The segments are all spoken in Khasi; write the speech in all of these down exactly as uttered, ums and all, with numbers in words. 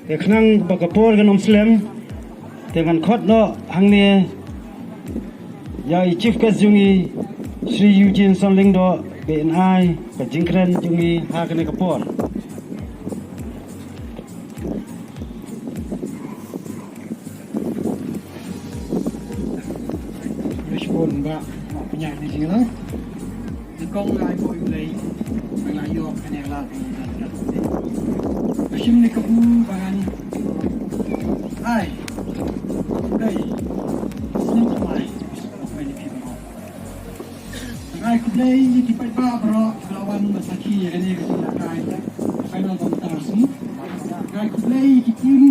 Te khnang ba ka por kan ym slem, te ngan khot noh hangne ïa i Chief Guest jong ngi, Shri Eugene San Lyngdoh, ba in ai ka jingkren jong ngi ha kane ka por. Khublei shibun Bah, Bah Pynïaid Nongïalam. Nyngkong nga ai nguh ïa U Blei ba nga la ïoh kane ka lad. Nga shim ne kabu ba ngan ai khublei. Sngewbha ai khublei ïa ki paidbah baroh kiba la wan ban sakhi ïa kane ka jingïalehkai. Final ban tar sum. Nga ai khublei ïa ki team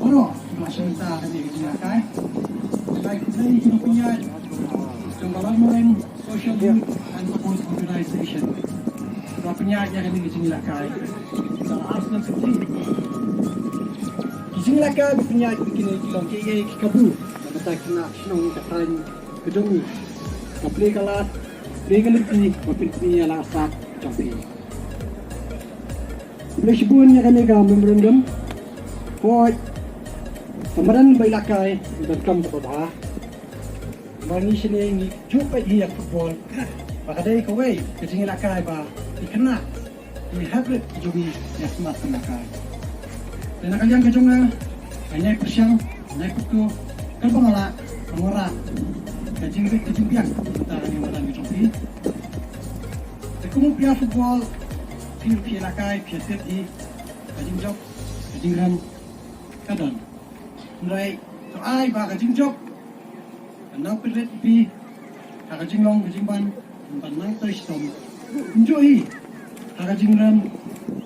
baroh kiba la shim bynta ha kane ka jingïalehkai. Nga ai khublei ïa ki nongpynïaid jong ka Lad Moreng Social Youth and Sports Organization. Kiba la pynïaid ïa kane ka jingïalehkai. Kiba la ars na siti. Ki jingïalehkai ba pynïaid ïa kine ki long kiei kiei ki kabu. Namar kita ki khynnah shnong ka thaiñ ka jong ngi. Ka plie ka lad, plie ka lynti, ba pynplie ïa la ka sap jong phi. Khublei shibun ïa kane ka memorandum. Hooid, ka madan ba ïalehkai, ka donkam kaba bha. Ba ngi shane ngi ju peit hi ïa football. Ba ka dei kawei ka jingïalehkai ba ki khynnah, ki hybrid ki jong ngi ïa smat ka ïalehkai. Te na ka liang ka jong nga, nga ïai pyrshang, nga ïai pyrkhat, kaba nga lah ban wanrah ka jingrit ka jingbiang na ka bynta ka madan ka jong phi. Te kum u player football, phi, phi ïalehkai, phi tip hi, ka jingjop, ka jingrem ka don. Hynrei to ai ba ka jingjop kan nang pynrit ïa phi ha ka jinglong ka jingban, ban nang trei shitom. Kumjuh hi ha ka jingrem,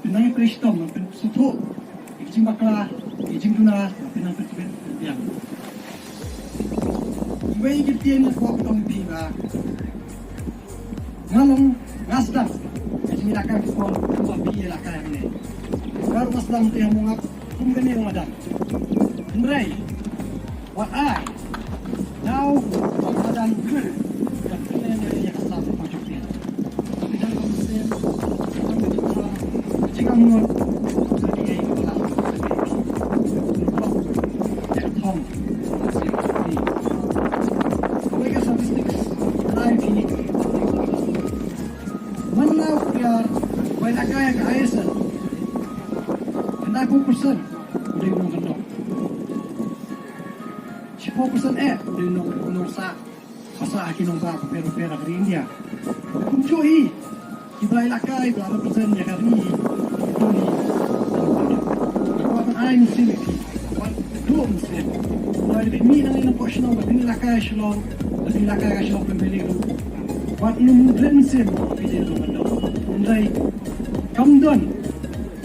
phin nang trei shitom, phin sngewthuh ïa ka jingbakla, ïa ka jingduna, phin nang pynrit biang. Iwei i kyntien nga kwah ban ong ïa phi ba nga long, nga sdang ka jingïalehkai football kumba phi ïalehkai hangne. Nga ruh nga sdang te ha Mawngap kum kane ka madan. Hynrei wat ai daw ba madan ka pynlong ïa ka sap ka jong phi. Ka jingangnud, ka jingangnud ka jingangnud. Ïa ka thong. Kawei ka statistics, lai phi. Man la u player ba ïalehkai ha ka I S L, khyndai phew percent u dei u nongkyndong. Shiphew percent eh u dei u nong, u nongsah, ba sah ha ki nongbah bapher bapher ha ka ri India. Kumjuh hi kiba la ïalehkai, ba la represent ïa ka ri. Nga kwah ban ai mynsiem ïa phi, wat duh mynsiem. Wat phi mih nangne na pdeng shnong, wat phin ïalehkai ha Shillong, wat phin ïalehkai ha Shillong Premier League ruh, wat nym rit mynsiem phi dei u nongkyndong. Hynrei kam don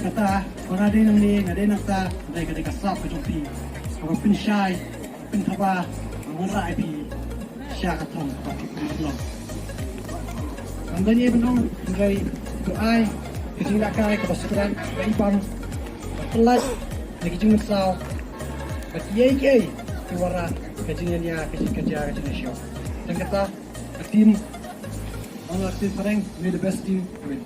kata ba nga dei nangne, nga dei nangta, hynrei ka dei ka sap ka jong phi kaba pynshai, pynthaba, ban wanrah ïa phi sha ka thong kaba phi pynlong. Ngam don ei ei ban ong, hynrei to ai ka jingïalehkai kaba sngewtynnat, kaba ibang, kaba pyllait na ki jingmynsaw, bad kiei kiei ki wanrah ka jingïania, ka jingkajia, ka jingïashoh. Tang kata, ka team, ong la ka team phareng, may the best team win.